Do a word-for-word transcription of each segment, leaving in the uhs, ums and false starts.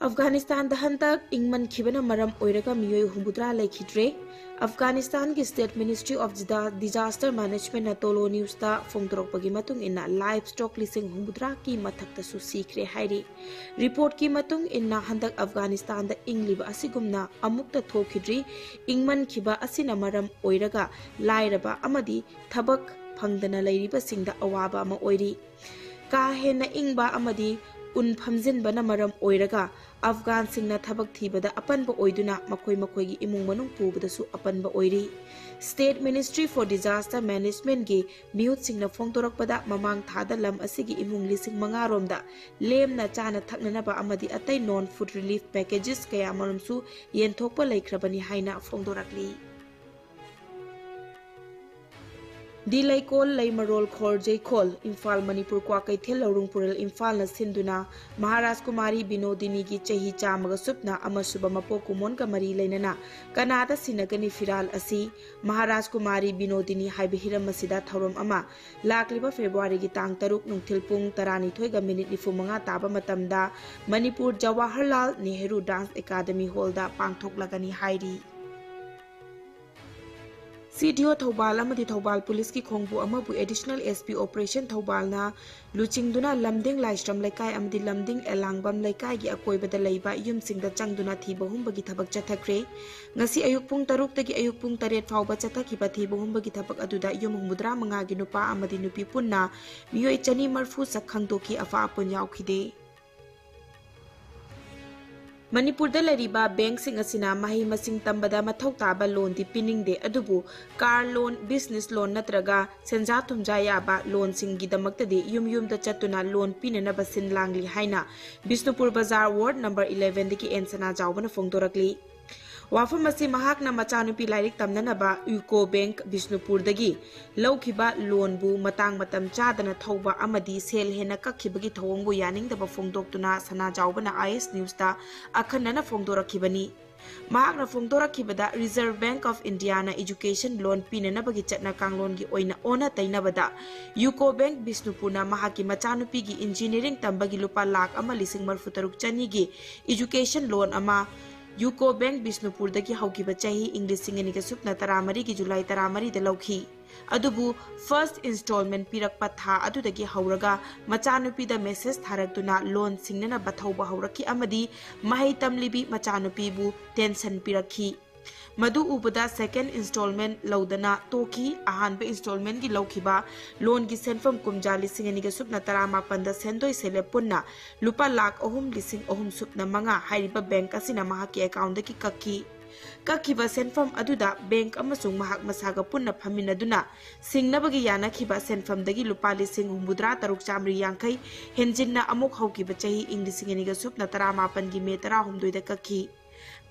ꯑꯐꯒꯥꯅꯤꯁꯇꯥꯟꯗ ꯍꯟꯗꯛ ꯏꯪꯃꯟꯈꯤꯕꯅ ꯃꯔꯝ ꯑꯣꯏꯔꯒ ꯃꯤꯑꯣꯏ ꯍꯨꯝꯐꯨꯇꯔꯥ ꯂꯩꯈꯤꯗ꯭ꯔꯦ꯫ ꯑꯐꯒꯥꯅꯤꯁꯇꯥꯟꯒꯤ State Ministry of Disa-, Disaster Managementꯅ ꯇꯣꯂꯣ Newsꯇ ꯐꯣꯡꯗꯣꯔꯛꯄꯒꯤ ꯃꯇꯨꯡ ꯏꯟꯅ livestock ꯂꯤꯁꯤꯡ ꯍꯨꯝꯐꯨꯇꯔꯥꯒꯤ ꯃꯊꯛꯇꯁꯨ ꯁꯤꯈ꯭ꯔꯦ ꯍꯥꯏꯔꯤ꯫ Reportꯀꯤ ꯃꯇꯨꯡ ꯏꯟꯅ ꯍꯟꯗꯛ ꯑꯐꯒꯥꯅꯤꯁꯇꯥꯟꯗ ꯏꯪꯂꯤꯕ ꯑꯁꯤꯒꯨꯝꯅ ꯑꯃꯨꯛꯇ ꯊꯣꯛꯈꯤꯗ꯭ꯔꯤ꯫ ꯏꯪꯃꯟꯈꯤꯕ ꯑꯁꯤꯅ ꯃꯔꯝ ꯑꯣꯏꯔꯒ ꯂꯥꯏꯔꯕ ꯑꯃꯗꯤ ꯊꯕꯛ ꯐꯪꯗꯅ ꯂꯩꯔꯤꯕꯁꯤꯡꯗ ꯑꯋꯥꯕ ꯑꯃ ꯑꯣꯏꯔꯤ꯫ ꯀꯥ ꯍꯦꯟꯅ ꯏꯪꯕ ꯑꯃꯗꯤ ꯎꯟ ꯐꯝꯖꯤꯟꯕꯅ ꯃꯔꯝ ꯑꯣꯏꯔꯒ ꯑꯐꯒꯥꯟꯁꯤꯡꯅ ꯊꯕꯛ ꯊꯤꯕꯗ ꯑꯄꯟꯕ ꯑꯣꯏꯗꯨꯅ ꯃꯈꯣꯏ ꯃꯈꯣꯏꯒꯤ ꯏꯃꯨꯡ ꯃꯅꯨꯡ ꯄꯨꯕꯗꯁꯨ ꯑꯄꯟꯕ ꯑꯣꯏꯔꯤ꯫ State Ministry for Disaster Managementꯀꯤ ꯃꯤꯍꯨꯠꯁꯤꯡꯅ ꯐꯣꯡꯗꯣꯔꯛꯄꯗ ꯃꯃꯥꯡ ꯊꯥꯗ ꯂꯝ ꯑꯁꯤꯒꯤ ꯏꯃꯨꯡ ꯂꯤꯁꯤꯡ ꯃꯉꯥ ꯔꯣꯝꯗ ꯂꯦꯝꯅ ꯆꯥꯅ ꯊꯛꯅꯅꯕ ꯑꯃꯗꯤ ꯑꯇꯩ non food relief packages ꯀꯌꯥ ꯃꯔꯨꯝꯁꯨ ꯌꯦꯟꯊꯣꯛꯄ ꯂꯩꯈ꯭ꯔꯕꯅꯤ ꯍꯥꯏꯅ ꯐꯣꯡꯗꯣꯔꯛꯂꯤ꯫ ꯗꯤ ꯂꯩꯀꯣꯜ, ꯂꯩꯃꯔꯣꯜ, ꯈꯣꯔ, ꯖꯩꯈꯣꯜ, ꯏꯝꯐꯥꯜ, ꯃꯅꯤꯄꯨꯔ, ꯀ꯭ꯋꯥꯀꯩꯊꯦꯜ, ꯂꯧꯔꯨꯡ ꯄꯨꯔꯦꯜ, ꯏꯝꯐꯥꯜꯅ ꯁꯤꯟꯗꯨꯅ ꯃꯍꯥꯔꯥꯖ ꯀꯨꯃꯥꯔꯤ ꯕꯤꯅꯣꯗꯤꯅꯤꯒꯤ ꯆꯍꯤ ꯆꯥꯝꯃꯒ ꯁꯨꯞꯅ ꯑꯃꯁꯨꯕ ꯃꯄꯣꯛ ꯀꯨꯝꯑꯣꯟꯒ ꯃꯔꯤ ꯂꯩꯅꯅ ꯀꯅꯥꯗ ꯁꯤꯟꯅꯒꯅꯤ ꯐꯤꯔꯥꯜ ꯑꯁꯤ ꯃꯍꯥꯔꯥꯖ ꯀꯨꯃꯥꯔꯤ ꯕꯤꯅꯣꯗꯤꯅꯤ ꯍꯥꯏꯕ ꯍꯤꯔꯝ ꯑꯁꯤꯗ ꯊꯧꯔꯝ ꯑꯃ ꯂꯥꯛꯂꯤꯕ ꯐꯦꯕ꯭ꯔꯨꯋꯥꯔꯤꯒꯤ ꯇꯥꯡ ꯇꯔꯨꯛ ꯅꯨꯡꯊꯤꯜ ꯄꯨꯡ ꯇꯔꯥꯅꯤꯊꯣꯏꯒ ꯃꯤꯅꯤꯠ ꯅꯤꯐꯨ ꯃꯉꯥ ꯇꯥꯕ ꯃꯇꯝꯗ ꯃꯅꯤꯄꯨꯔ ꯖꯋꯥꯍꯔꯂꯥꯜ ꯅꯦꯍꯔꯨ Dance Academy Hallꯗ ꯄꯥꯡꯊꯣꯛꯂꯒꯅꯤ ꯍꯥꯏꯔꯤ꯫ CDO ꯊꯧꯕꯥꯜ ꯑꯃꯗꯤ ꯊꯧꯕꯥꯜ ꯄꯨꯂꯤꯁꯀꯤ ꯈꯣꯡꯕꯨ ꯑꯃꯕꯨ Additional SP Operation ꯊꯧꯕꯥꯜꯅ ꯂꯨꯆꯤꯡꯗꯨꯅ ꯂꯝꯗꯤꯡ ꯂꯥꯏꯁ꯭ꯔꯝ ꯂꯩꯀꯥꯏ ꯑꯃꯗꯤ ꯂꯝꯗꯤꯡ ꯑꯦꯂꯥꯡꯕꯝ ꯂꯩꯀꯥꯏꯒꯤ ꯑꯀꯣꯏꯕꯗ ꯂꯩꯕ ꯌꯨꯝꯁꯤꯡꯗ ꯆꯪꯗꯨꯅ ꯊꯤꯕ ꯍꯨꯝꯕꯒꯤ ꯊꯕꯛ ꯆꯠꯊꯈ꯭ꯔꯦ꯫ ꯉꯁꯤ ꯑꯌꯨꯛ ꯄꯨꯡ ꯇꯔꯨꯛꯇꯒꯤ ꯑꯌꯨꯛ ꯄꯨꯡ ꯇꯔꯦꯠ ꯐꯥꯎꯕ ꯆꯠꯊꯈꯤꯕ ꯊꯤꯕ ꯍꯨꯝꯕꯒꯤ ꯊꯕꯛ ꯑꯗꯨꯗ ꯌꯨꯝ ꯍꯨꯝꯐꯨꯇꯔꯥ ꯃꯉꯥꯒꯤ ꯅꯨꯄꯥ ꯑꯃꯗꯤ ꯅꯨꯄꯤ ꯄꯨꯟꯅ ꯃꯤꯑꯣꯏ ꯆꯅꯤ ꯃꯔꯤꯐꯨ ꯁꯛ ꯈꯪꯗꯣꯛꯈꯤ, ꯑꯄꯥ ꯑꯄꯨꯟ ꯌꯥꯎꯈꯤꯗꯦ꯫ ꯃꯅꯤꯄꯨꯔꯗ ꯂꯩꯔꯤꯕ ꯕꯦꯡꯛꯁꯤꯡ ꯑꯁꯤꯅ ꯃꯍꯩ ꯃꯁꯤꯡ ꯇꯝꯕꯗ ꯃꯊꯧ ꯇꯥꯕ ꯂꯣꯟꯗꯤ ꯄꯤꯅꯤꯡꯗꯦ, ꯑꯗꯨꯕꯨ ꯀꯥꯔ ꯂꯣꯟ, ꯕꯤꯖꯤꯅꯦꯁ ꯂꯣꯟ ꯅꯠꯇ꯭ꯔꯒ ꯁꯦꯟꯖꯥ ꯊꯨꯝꯖꯥ ꯌꯥꯕ ꯂꯣꯟꯁꯤꯡꯒꯤꯗꯃꯛꯇꯗꯤ ꯌꯨꯝ ꯌꯨꯝꯗ ꯆꯠꯇꯨꯅ ꯂꯣꯟ ꯄꯤꯅꯅꯕ ꯁꯤꯟ ꯂꯥꯡꯂꯤ ꯍꯥꯏꯅ ꯕꯤꯁꯅꯨꯄꯨꯔ ꯕꯖꯥꯔ ꯋꯥꯔꯗ ꯅꯝꯕꯔ elevenꯗꯒꯤ ꯑꯦꯟ ꯁꯅꯥꯖꯥꯎꯕꯅ ꯐꯣꯡꯗꯣꯔꯛꯂꯤ꯫ ꯋꯥꯐꯝ ꯑꯁꯤ ꯃꯍꯥꯛꯅ ꯃꯆꯥꯅꯨꯄꯤ ꯂꯥꯏꯔꯤꯛ ꯇꯝꯅꯅꯕ ꯌꯨꯀꯣ ꯕꯦꯡꯛ ꯕꯤꯁꯅꯨꯄꯨꯔꯗꯒꯤ ꯂꯧꯈꯤꯕ ꯂꯣꯟꯕꯨ ꯃꯇꯥꯡ ꯃꯇꯝ ꯆꯥꯗꯅ ꯊꯧꯕ ꯑꯃꯗꯤ ꯁꯦꯜ ꯍꯦꯟꯅ ꯀꯛꯈꯤꯕꯒꯤ ꯊꯧꯑꯣꯡꯕꯨ ꯌꯥꯅꯤꯡꯗꯕ ꯐꯣꯡꯗꯣꯛꯇꯨꯅ ꯁꯅꯥꯖꯥꯎꯕꯅ IS Newsꯇ ꯑꯈꯟꯅꯅ ꯐꯣꯡꯗꯣꯔꯛꯈꯤꯕꯅꯤ꯫ ꯃꯍꯥꯛꯅ ꯐꯣꯡꯗꯣꯔꯛꯈꯤꯕꯗ, Reserve Bank of Indiaꯅ education loan ꯄꯤꯅꯅꯕꯒꯤ ꯆꯠꯅ ꯀꯥꯡꯂꯣꯟꯒꯤ ꯑꯣꯏꯅ ꯑꯣꯟꯅ ꯇꯩꯅꯕꯗ, UCO Bank ꯕꯤꯁꯅꯨꯄꯨꯔꯅ ꯃꯍꯥꯛꯀꯤ ꯃꯆꯥꯅꯨꯄꯤꯒꯤ engineering ꯇꯝꯕꯒꯤ ꯂꯨꯄꯥ ꯂꯥꯈ ꯑꯃ ꯂꯤꯁꯤꯡ ꯃꯔꯤꯐꯨ ꯇꯔꯨꯛ ꯆꯅꯤꯒꯤ education loan ꯑꯃ UCO Bank ꯕꯤꯁꯅꯨꯄꯨꯔꯗꯒꯤ ꯍꯧꯈꯤꯕ ꯆꯍꯤ ꯏꯪ ꯂꯤꯁꯤꯡ ꯑꯅꯤꯒ ꯁꯨꯞꯅ ꯇꯔꯥꯃꯔꯤꯒꯤ July ꯇꯔꯥꯃꯔꯤꯗ ꯂꯧꯈꯤ꯫ ꯑꯗꯨꯕꯨ first installment ꯄꯤꯔꯛꯄ ꯊꯥ ꯑꯗꯨꯗꯒꯤ ꯍꯧꯔꯒ ꯃꯆꯥꯅꯨꯄꯤꯗ message ꯊꯥꯔꯛꯇꯨꯅ loan ꯁꯤꯡꯅꯅꯕ ꯊꯧꯕ ꯍꯧꯔꯛꯈꯤ ꯑꯃꯗꯤ ꯃꯍꯩ ꯇꯝꯂꯤꯕꯤ ꯃꯆꯥꯅꯨꯄꯤꯕꯨ tension ꯄꯤꯔꯛꯈꯤ꯫ ꯃꯗꯨ ꯎꯕꯗ second installment ꯂꯧꯗꯅ ꯇꯣꯛꯈꯤ꯫ ꯑꯍꯥꯟꯕ installmentꯀꯤ ꯂꯧꯈꯤꯕ loanꯒꯤ ꯁꯦꯟꯐꯝ ꯀꯨꯝꯖꯥ ꯂꯤꯁꯤꯡ ꯑꯅꯤꯒ ꯁꯨꯞꯅ ꯇꯔꯥꯃꯥꯄꯟꯗ ꯁꯦꯟꯗꯣꯏ ꯁꯦꯂꯦꯞ ꯄꯨꯟꯅ ꯂꯨꯄꯥ ꯂꯥꯈ ꯑꯍꯨꯝ ꯂꯤꯁꯤꯡ ꯑꯍꯨꯝ ꯁꯨꯞꯅ ꯃꯉꯥ ꯍꯥꯏꯔꯤꯕ bank ꯑꯁꯤꯅ ꯃꯍꯥꯛꯀꯤ accountꯗꯒꯤ ꯀꯛꯈꯤ꯫ ꯀꯛꯈꯤꯕ ꯁꯦꯟꯐꯝ ꯑꯗꯨꯗ bank ꯑꯃꯁꯨꯡ ꯃꯍꯥꯛ ꯃꯁꯥꯒ ꯄꯨꯟꯅ ꯐꯝꯃꯤꯟꯅꯗꯨꯅ ꯁꯤꯡꯅꯕꯒꯤ ꯌꯥꯅꯈꯤꯕ ꯁꯦꯟꯐꯝꯗꯒꯤ ꯂꯨꯄꯥ ꯂꯤꯁꯤꯡ ꯍꯨꯝꯐꯨꯇꯔꯥ ꯇꯔꯨꯛ ꯆꯥꯃꯔꯤ ꯌꯥꯡꯈꯩ ꯍꯦꯟꯖꯤꯟꯅ ꯑꯃꯨꯛ ꯍꯧꯈꯤꯕ ꯆꯍꯤ ꯏꯪ ꯂꯤꯁꯤꯡ ꯑꯅꯤꯒ ꯁꯨꯞꯅ ꯇꯔꯥꯃꯥꯄꯟꯒꯤ May ꯇꯔꯥꯍꯨꯝꯗꯣꯏꯗ ꯀꯛꯈꯤ꯫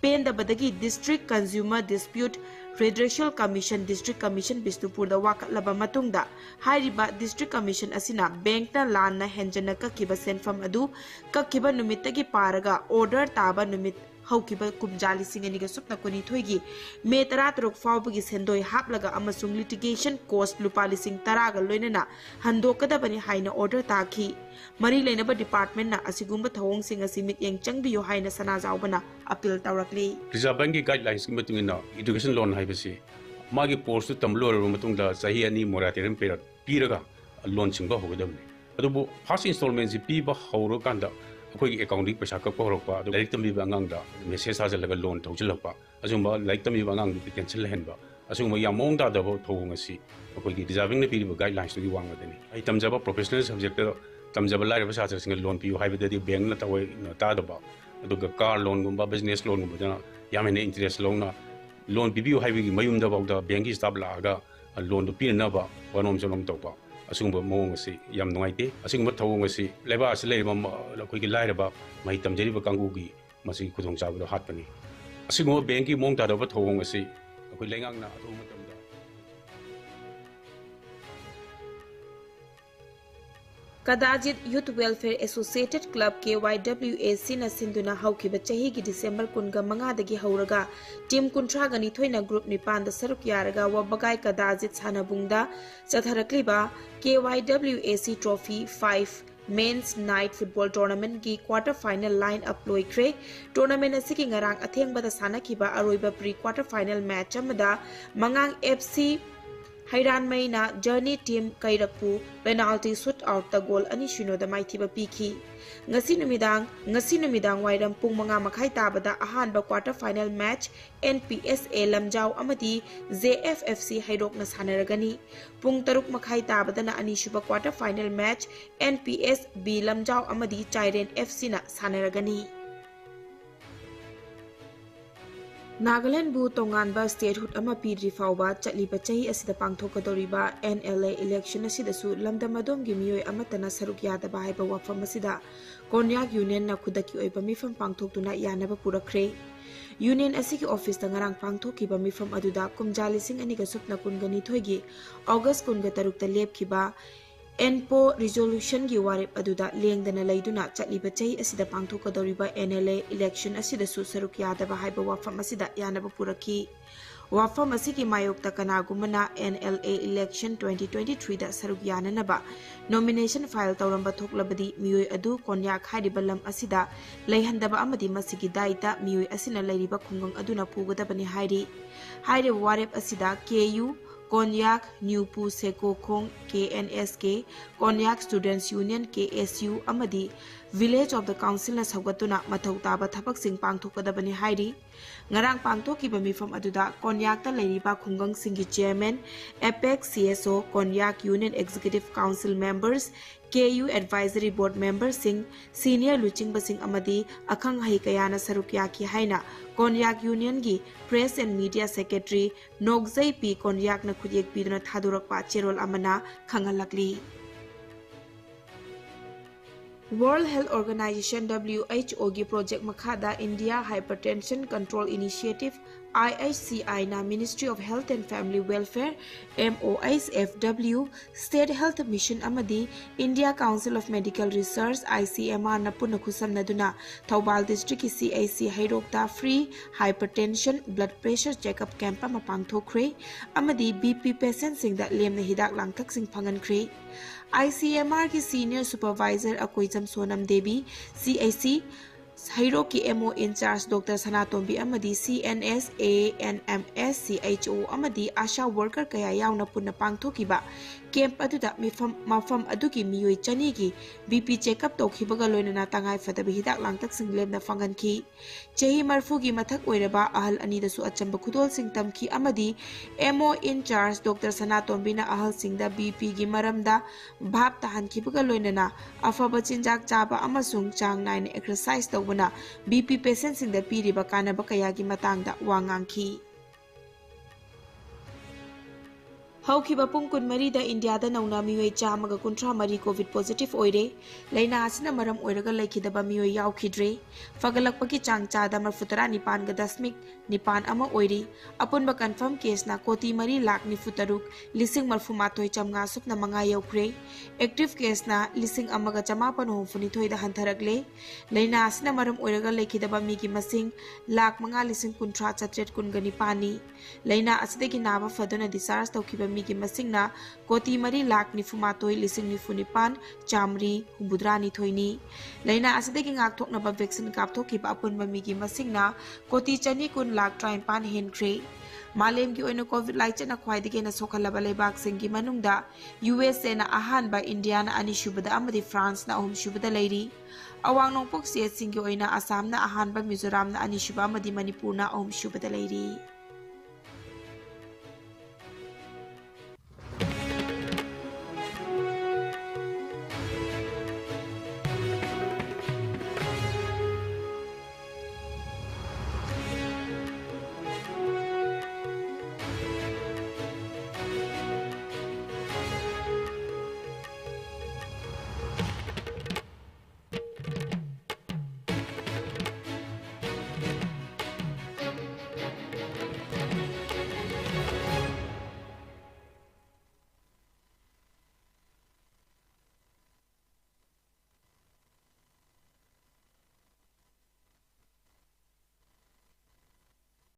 ꯄꯦꯟꯗꯕꯗꯒꯤ District Consumer Dispute Redressal Commission, District Commission ꯕꯤꯁꯅꯨꯄꯨꯔꯗ ꯋꯥꯀꯠꯂꯕ ꯃꯇꯨꯡꯗ, ꯍꯥꯏꯔꯤꯕ District Commission ꯑꯁꯤꯅ bankꯅ ꯂꯥꯟꯅ ꯍꯦꯟꯖꯟꯅ ꯀꯛꯈꯤꯕ ꯁꯦꯟꯐꯝ ꯑꯗꯨ ꯀꯛꯈꯤꯕ ꯅꯨꯃꯤꯠꯇꯒꯤ ꯄꯥꯔꯒ order ꯇꯥꯕ ꯅꯨꯃꯤꯠ ꯍꯧꯈꯤꯕ ꯀꯨꯝꯖꯥ ꯂꯤꯁꯤꯡ ꯑꯅꯤꯒ ꯁꯨꯞꯅ ꯀꯨꯟꯅꯤꯊꯣꯏꯒꯤ May ꯇꯔꯥꯇꯔꯨꯛ ꯐꯥꯎꯕꯒꯤ ꯁꯦꯟꯗꯣꯏ ꯍꯥꯞꯂꯒ ꯑꯃꯁꯨꯡ litigation cost ꯂꯨꯄꯥ ꯂꯤꯁꯤꯡ ꯇꯔꯥꯒ ꯂꯣꯏꯅꯅ ꯍꯟꯗꯣꯛꯀꯗꯕꯅꯤ ꯍꯥꯏꯅ order ꯇꯥꯈꯤ꯫ ꯃꯔꯤ ꯂꯩꯅꯕ departmentꯅ ꯑꯁꯤꯒꯨꯝꯕ ꯊꯧꯑꯣꯡꯁꯤꯡ ꯑꯁꯤ ꯃꯤꯠꯌꯦꯡ ꯆꯪꯕꯤꯌꯨ ꯍꯥꯏꯅ ꯁꯅꯥꯖꯥꯎꯕꯅ appeal ꯇꯧꯔꯛꯂꯤ꯫ Reserve Bankꯀꯤ guidelinesꯀꯤ ꯃꯇꯨꯡ ꯏꯟꯅ education loan ꯍꯥꯏꯕꯁꯤ ꯃꯥꯒꯤ courseꯇꯨ ꯇꯝꯕ ꯂꯣꯏꯔꯕ ꯃꯇꯨꯡꯗ ꯆꯍꯤ ꯑꯅꯤ moratorium period ꯄꯤꯔꯒ loan ꯁꯤꯡꯕ ꯍꯧꯒꯗꯕꯅꯤ꯫ ꯑꯗꯨꯕꯨ first installmentꯁꯤ ꯄꯤꯕ ꯍꯧꯔꯀꯥꯟꯗ ꯑꯩꯈꯣꯏꯒꯤ accountꯗꯒꯤ ꯄꯩꯁꯥ ꯀꯛꯄ ꯍꯧꯔꯛꯄ, ꯑꯗꯨ ꯂꯥꯏꯔꯤꯛ ꯇꯝꯕꯤꯕ ꯑꯉꯥꯡꯗ message ꯊꯥꯖꯤꯜꯂꯒ loan ꯊꯧꯖꯤꯜꯂꯛꯄ, ꯑꯁꯤꯒꯨꯝꯕ ꯂꯥꯏꯔꯤꯛ ꯇꯝꯕꯤꯕ ꯑꯉꯥꯡꯗꯨꯗꯤ tension ꯂꯩꯍꯟꯕ, ꯑꯁꯤꯒꯨꯝꯕ ꯌꯥꯝ ꯃꯑꯣꯡ ꯇꯥꯗꯕ ꯊꯧꯑꯣꯡ ꯑꯁꯤ ꯑꯩꯈꯣꯏꯒꯤ Reserve Bankꯅ ꯄꯤꯔꯤꯕ guidelinesꯇꯨꯒꯤ ꯋꯥꯡꯃꯗꯅꯤ꯫ ꯑꯩ ꯇꯝꯖꯕ professional subjectꯇ ꯇꯝꯖꯕ ꯂꯥꯏꯔꯕ ꯁꯥꯇ꯭ꯔꯁꯤꯡꯅ loan ꯄꯤꯌꯨ ꯍꯥꯏꯕꯗꯗꯤ bankꯅ ꯊꯑꯣꯏꯅ ꯇꯥꯗꯕ, ꯑꯗꯨꯒ car loanꯒꯨꯝꯕ, business loanꯒꯨꯝꯕꯗꯅ ꯌꯥꯝ ꯍꯦꯟꯅ interest ꯂꯧꯅ loan ꯄꯤꯕꯤꯌꯨ ꯍꯥꯏꯕꯒꯤ ꯃꯌꯨꯝꯗꯐꯥꯎꯗ bankꯀꯤ staff ꯂꯥꯛꯑꯒ loanꯗꯨ ꯄꯤꯅꯅꯕ ꯋꯥꯅꯣꯝ ꯆꯅꯣꯝ ꯇꯧꯕ, ꯑꯁꯤꯒꯨꯝꯕ ꯃꯑꯣꯡ ꯑꯁꯤ ꯌꯥꯝ ꯅꯨꯡꯉꯥꯏꯇꯦ꯫ ꯑꯁꯤꯒꯨꯝꯕ ꯊꯧꯑꯣꯡ ꯑꯁꯤ ꯂꯩꯕꯥꯛ ꯑꯁꯤꯗ ꯂꯩꯔꯤꯕ ꯃ-, ꯑꯩꯈꯣꯏꯒꯤ ꯂꯥꯏꯔꯕ ꯃꯍꯩ ꯇꯝꯖꯔꯤꯕ ꯀꯥꯡꯕꯨꯒꯤ ꯃꯁꯤꯒꯤ ꯈꯨꯗꯣꯡꯆꯥꯕꯗꯣ ꯍꯥꯠꯄꯅꯤ꯫ ꯑꯁꯤꯒꯨꯝꯕ bankꯀꯤ ꯃꯑꯣꯡ ꯇꯥꯗꯕ ꯊꯧꯑꯣꯡ ꯑꯁꯤ ꯑꯩꯈꯣꯏ ꯂꯩꯉꯥꯛꯅ ꯑꯊꯨꯕ ꯃꯇꯝꯗ ꯀꯗꯥꯖꯤꯠ Youth Welfare Associated Club, K Y W A C ꯅ ꯁꯤꯟꯗꯨꯅ ꯍꯧꯈꯤꯕ ꯆꯍꯤꯒꯤ ꯗꯤꯁꯦꯝꯕꯔ ꯀꯨꯟꯒ ꯃꯉꯥꯗꯒꯤ ꯍꯧꯔꯒ ꯇꯤꯝ ꯀꯨꯟꯊ꯭ꯔꯥꯒ ꯅꯤꯊꯣꯏꯅ ꯒ꯭ꯔꯨꯞ ꯅꯤꯄꯥꯟꯗ ꯁꯔꯨꯛ ꯌꯥꯔꯒ ꯋꯥꯕꯒꯥꯏ ꯀꯗꯥꯖꯤꯠ ꯁꯥꯟꯅꯕꯨꯡꯗ ꯆꯠꯊꯔꯛꯂꯤꯕ K Y W A C Trophy five Men's Night Football Tournamentꯀꯤ quarter final line up ꯂꯣꯏꯈ꯭ꯔꯦ꯫ Tournament ꯑꯁꯤꯒꯤ ꯉꯔꯥꯡ ꯑꯊꯦꯡꯕꯗ ꯁꯥꯟꯅꯈꯤꯕ ꯑꯔꯣꯏꯕ pre quarter final match ꯑꯃꯗ ꯃꯉꯥꯡ F C ꯍꯩꯔꯥꯟꯃꯩꯅ Journey Team ꯀꯩꯔꯛꯄꯨ penalty shootoutꯇ ꯒꯣꯜ ꯑꯅꯤ ꯁꯤꯅꯣꯗ ꯃꯥꯏꯊꯤꯕ ꯄꯤꯈꯤ꯫ ꯉꯁꯤ ꯅꯨꯃꯤꯗꯥꯡ, ꯉꯁꯤ ꯅꯨꯃꯤꯗꯥꯡ ꯋꯥꯏꯔꯝ ꯄꯨꯡ ꯃꯉꯥ ꯃꯈꯥꯏ ꯇꯥꯕꯗ ꯑꯍꯥꯟꯕ quarter final match N P S A ꯂꯝꯖꯥꯎ ꯑꯃꯗꯤ J F F C ꯍꯩꯔꯣꯛꯅ ꯁꯥꯟꯅꯔꯒꯅꯤ꯫ ꯄꯨꯡ ꯇꯔꯨꯛ ꯃꯈꯥꯏ ꯇꯥꯕꯗꯅ ꯑꯅꯤꯁꯨꯕ quarter final match N P S B ꯂꯝꯖꯥꯎ ꯑꯃꯗꯤ ꯆꯥꯏꯔꯦꯟ F Cꯅ ꯁꯥꯟꯅꯔꯒꯅꯤ꯫ ꯅꯥꯒꯥꯂꯦꯟꯕꯨ ꯇꯣꯉꯥꯟꯕ statehood ꯑꯃ ꯄꯤꯗ꯭ꯔꯤ ꯐꯥꯎꯕ ꯆꯠꯂꯤꯕ ꯆꯍꯤ ꯑꯁꯤꯗ ꯄꯥꯡꯊꯣꯛꯀꯗꯧꯔꯤꯕ N L A election ꯑꯁꯤꯗꯁꯨ ꯂꯝꯗꯝ ꯑꯗꯣꯝꯒꯤ ꯃꯤꯑꯣꯏ ꯑꯃꯠꯇꯅ ꯁꯔꯨꯛ ꯌꯥꯗꯕ ꯍꯥꯏꯕ ꯋꯥꯐꯝ ꯑꯁꯤꯗ ꯀꯣꯟꯌꯥꯛ Unionꯅ ꯈꯨꯗꯛꯀꯤ ꯑꯣꯏꯕ ꯃꯤꯐꯝ ꯄꯥꯡꯊꯣꯛꯇꯨꯅ ꯌꯥꯅꯕ ꯄꯨꯔꯛꯈ꯭ꯔꯦ꯫ Union ꯑꯁꯤꯒꯤ officeꯇ ꯉꯔꯥꯡ ꯄꯥꯡꯊꯣꯛꯈꯤꯕ ꯃꯤꯐꯝ ꯑꯗꯨꯗ ꯀꯨꯝꯖꯥ ꯂꯤꯁꯤꯡ ꯑꯅꯤꯒ ꯁꯨꯞꯅ ꯀꯨꯟꯒ ꯅꯤꯊꯣꯏꯒꯤ August ꯀꯨꯟꯒ ꯇꯔꯨꯛꯇ ꯂꯦꯞꯈꯤꯕ N P O resolutionꯒꯤ ꯋꯥꯔꯦꯞ ꯑꯗꯨꯗ ꯂꯦꯡꯗꯅ ꯂꯩꯗꯨꯅ ꯆꯠꯂꯤꯕ ꯆꯍꯤ ꯑꯁꯤꯗ ꯄꯥꯡꯊꯣꯛꯀꯗꯧꯔꯤꯕ N L A election ꯑꯁꯤꯗꯁꯨ ꯁꯔꯨꯛ ꯌꯥꯗꯕ ꯍꯥꯏꯕ ꯋꯥꯐꯝ ꯑꯁꯤꯗ ꯌꯥꯅꯕ ꯄꯨꯔꯛꯈꯤ꯫ ꯋꯥꯐꯝ ꯑꯁꯤꯒꯤ ꯃꯥꯌꯣꯛꯇ ꯀꯅꯥꯒꯨꯝꯕꯅ N L A election twenty twenty-threeꯗ ꯁꯔꯨꯛ ꯌꯥꯅꯅꯕ nomination file ꯇꯧꯔꯝꯕ ꯊꯣꯛꯂꯕꯗꯤ ꯃꯤꯑꯣꯏ ꯑꯗꯨ ꯀꯣꯟꯌꯥꯛ ꯍꯥꯏꯔꯤꯕ ꯂꯝ ꯑꯁꯤꯗ ꯂꯩꯍꯟꯗꯕ ꯑꯃꯗꯤ ꯃꯁꯤꯒꯤ ꯗꯥꯏꯇ ꯃꯤꯑꯣꯏ ꯑꯁꯤꯅ ꯂꯩꯔꯤꯕ ꯈꯨꯡꯒꯪ ꯑꯗꯨꯅ ꯄꯨꯒꯗꯕꯅꯤ ꯍꯥꯏꯔꯤ꯫ ꯍꯥꯏꯔꯤꯕ ꯋꯥꯔꯦꯞ ꯑꯁꯤꯗ K U, Konyak, ꯅ꯭ꯌꯨꯄꯨ ꯁꯦꯀꯣꯈꯣꯡ, K N S K, Konyak Students Union, K S U, ꯑꯃꯗꯤ Village of the Councilꯅ ꯁꯧꯒꯠꯇꯨꯅ ꯃꯊꯧ ꯇꯥꯕ ꯊꯕꯛꯁꯤꯡ ꯄꯥꯡꯊꯣꯛꯀꯗꯕꯅꯤ ꯍꯥꯏꯔꯤ꯫ ꯉꯔꯥꯡ ꯄꯥꯡꯊꯣꯛꯈꯤꯕ ꯃꯤꯐꯝ ꯑꯗꯨꯗ ꯀꯣꯟꯌꯥꯛꯇ ꯂꯩꯔꯤꯕ ꯈꯨꯡꯒꯪꯁꯤꯡꯒꯤ chairman, Apex C S O, Konyak Union Executive Council members, K U Advisory Board memberꯁꯤꯡ, senior ꯂꯨꯆꯤꯡꯕꯁꯤꯡ ꯑꯃꯗꯤ ꯑꯈꯪ ꯑꯍꯩ ꯀꯌꯥꯅ ꯁꯔꯨꯛ ꯌꯥꯈꯤ ꯍꯥꯏꯅ Konyak Unionꯒꯤ Press and Media Secretary ꯅꯣꯛꯖꯩ ꯄꯤ ꯀꯣꯟꯌꯥꯛꯅ ꯈꯨꯠꯌꯦꯛ ꯄꯤꯗꯨꯅ ꯊꯥꯗꯣꯔꯛꯄ ꯆꯦꯔꯣꯜ ꯑꯃꯅ ꯈꯪꯍꯜꯂꯛꯂꯤ꯫ World Health Organization, W H O ꯒꯤ project ꯃꯈꯥꯗ India Hypertension Control Initiative, I H C I ꯅ Ministry of Health and Family Welfare, M O H F W, State Health Mission ꯑꯃꯗꯤ India Council of Medical Research, I C M R ꯅ ꯄꯨꯟꯅ ꯈꯨꯠꯁꯝꯅꯗꯨꯅ Thoubal district ꯀꯤ C H C ꯍꯩꯔꯣꯛꯇ free hypertension blood pressure checkup camp ꯑꯃ ꯄꯥꯡꯊꯣꯛꯈ꯭ꯔꯦ ꯑꯃꯗꯤ B P patient ꯁꯤꯡꯗ ꯂꯦꯝꯅ ꯍꯤꯗꯥꯛ ꯂꯥꯡꯊꯛꯁꯤꯡ ꯐꯪꯍꯟꯈ꯭ꯔꯦ꯫ I C M R ꯒꯤ Senior Supervisor Akoijam Sonam Devi, C H C ꯍꯩꯔꯣꯛꯀꯤ M O in charge Doctor ꯁꯅꯥꯇꯣꯝꯕꯤ ꯑꯃꯗꯤ C N S, A N M S, C H O ꯑꯃꯗꯤ ASHA worker ꯀꯌꯥ ꯌꯥꯎꯅ ꯄꯨꯟꯅ ꯄꯥꯡꯊꯣꯛꯈꯤꯕ camp ꯑꯗꯨꯗ ꯃꯤꯐꯝ, ꯃꯐꯝ ꯑꯗꯨꯒꯤ ꯃꯤꯑꯣꯏ ꯆꯅꯤꯒꯤ B P checkup ꯇꯧꯈꯤꯕꯒ ꯂꯣꯏꯅꯅ ꯇꯉꯥꯏ ꯐꯗꯕ ꯍꯤꯗꯥꯛ ꯂꯥꯡꯊꯛꯁꯤꯡ ꯂꯦꯝꯅ ꯐꯪꯍꯟꯈꯤ꯫ ꯆꯍꯤ ꯃꯔꯤꯐꯨꯒꯤ ꯃꯊꯛ ꯑꯣꯏꯔꯕ ꯑꯍꯜ ꯑꯅꯤꯗꯁꯨ ꯑꯆꯝꯕ ꯈꯨꯗꯣꯜꯁꯤꯡ ꯇꯝꯈꯤ ꯑꯃꯗꯤ M O in charge Doctor ꯁꯅꯥꯇꯣꯝꯕꯤꯅ ꯑꯍꯜꯁꯤꯡꯗ B P ꯒꯤ ꯃꯔꯝꯗ ꯚꯥꯞ ꯇꯥꯍꯟꯈꯤꯕꯒ ꯂꯣꯏꯅꯅ ꯑꯐꯕ ꯆꯤꯟꯖꯥꯛ ꯆꯥꯕ ꯑꯃꯁꯨꯡ ꯆꯥꯡ ꯅꯥꯏꯅ exercise ꯇꯧꯕꯅ B P patient ꯁꯤꯡꯗ ꯄꯤꯔꯤꯕ ꯀꯥꯟꯅꯕ ꯀꯌꯥꯒꯤ ꯃꯇꯥꯡꯗ ꯋꯥ ꯉꯥꯡꯈꯤ꯫ ꯍꯧꯈꯤꯕ ꯄꯨꯡ ꯀꯨꯟꯃꯔꯤꯗ ꯏꯟꯗꯤꯌꯥꯗ ꯅꯧꯅ ꯃꯤꯑꯣꯏ ꯆꯥꯝꯃꯒ ꯀꯨꯟꯊ꯭ꯔꯥ ꯃꯔꯤ COVID positive ꯑꯣꯏꯔꯦ꯫ ꯂꯥꯏꯅꯥ ꯑꯁꯤꯅ ꯃꯔꯝ ꯑꯣꯏꯔꯒ ꯂꯩꯈꯤꯗꯕ ꯃꯤꯑꯣꯏ ꯌꯥꯎꯈꯤꯗ꯭ꯔꯦ꯫ ꯐꯒꯠꯂꯛꯄꯒꯤ ꯆꯥꯡ ꯆꯥꯗ ꯃꯔꯤꯐꯨꯇꯔꯥ ꯅꯤꯄꯥꯟꯒ ꯗꯁꯃꯤꯛ ꯅꯤꯄꯥꯟ ꯑꯃ ꯑꯣꯏꯔꯤ꯫ ꯑꯄꯨꯟꯕ confirm case ꯅ ꯀꯣꯇꯤ ꯃꯔꯤ ꯂꯥꯈ ꯅꯤꯐꯨ ꯇꯔꯨꯛ ꯂꯤꯁꯤꯡ ꯃꯔꯤꯐꯨ ꯃꯥꯊꯣꯏ ꯆꯥꯝꯃꯉꯥ ꯁꯨꯞꯅ ꯃꯉꯥ ꯌꯧꯈ꯭ꯔꯦ꯫ Active case ꯅ ꯂꯤꯁꯤꯡ ꯑꯃꯒ ꯆꯃꯥꯄꯟ ꯍꯨꯝꯐꯨ ꯅꯤꯊꯣꯏꯗ ꯍꯟꯊꯔꯛꯂꯦ꯫ ꯂꯥꯏꯅꯥ ꯑꯁꯤꯅ ꯃꯔꯝ ꯑꯣꯏꯔꯒ ꯂꯩꯈꯤꯗꯕ ꯃꯤꯒꯤ ꯃꯁꯤꯡ ꯂꯥꯈ ꯃꯉꯥ ꯂꯤꯁꯤꯡ ꯀꯨꯟꯊ꯭ꯔꯥ ꯆꯥꯇ꯭ꯔꯦꯠ ꯀꯨꯟꯒ ꯅꯤꯄꯥꯟꯅꯤ꯫ ꯂꯥꯏꯅꯥ ꯑꯁꯤꯗꯒꯤ ꯅꯥꯕ ꯐꯗꯨꯅ discharge ꯇꯧꯈꯤꯕ ꯃꯤꯒꯤ ꯃꯁꯤꯡꯅ ꯀꯣꯇꯤ ꯃꯔꯤ ꯂꯥꯈ ꯅꯤꯐꯨ ꯃꯥꯊꯣꯏ ꯂꯤꯁꯤꯡ ꯅꯤꯐꯨ ꯅꯤꯄꯥꯟ ꯆꯥꯃꯔꯤ ꯍꯨꯝꯐꯨꯇꯔꯥ ꯅꯤꯊꯣꯏꯅꯤ꯫ ꯂꯥꯏꯅꯥ ꯑꯁꯤꯗꯒꯤ ꯉꯥꯛꯊꯣꯛꯅꯕ vaccine ꯀꯥꯞꯊꯣꯛꯈꯤꯕ ꯑꯄꯨꯟꯕ ꯃꯤꯒꯤ ꯃꯁꯤꯡꯅ ꯀꯣꯇꯤ ꯆꯅꯤ ꯀꯨꯟ ꯂꯥꯈ ꯇꯔꯥꯅꯤꯄꯥꯟ ꯍꯦꯟꯈ꯭ꯔꯦ꯫ ꯃꯥꯂꯦꯝꯒꯤ ꯑꯣꯏꯅ COVID ꯂꯥꯏꯆꯠꯅ ꯈ꯭ꯋꯥꯏꯗꯒꯤ ꯍꯦꯟꯅ ꯁꯣꯛꯍꯜꯂꯕ ꯂꯩꯕꯥꯛꯁꯤꯡꯒꯤ ꯃꯅꯨꯡꯗ U S A ꯅ ꯑꯍꯥꯟꯕ, ꯏꯟꯗꯤꯌꯥꯅ ꯑꯅꯤꯁꯨꯕꯗ ꯑꯃꯗꯤ ꯐ꯭ꯔꯥꯟꯁꯅ ꯑꯍꯨꯝꯁꯨꯕꯗ ꯂꯩꯔꯤ꯫ ꯑꯋꯥꯡ ꯅꯣꯡꯄꯣꯛ stateꯁꯤꯡꯒꯤ ꯑꯣꯏꯅ ꯑꯁꯥꯝꯅ ꯑꯍꯥꯟꯕ, ꯃꯤꯖꯣꯔꯥꯝꯅ ꯑꯅꯤꯁꯨꯕ ꯑꯃꯗꯤ ꯃꯅꯤꯄꯨꯔꯅ ꯑꯍꯨꯝꯁꯨꯕꯗ ꯂꯩꯔꯤ꯫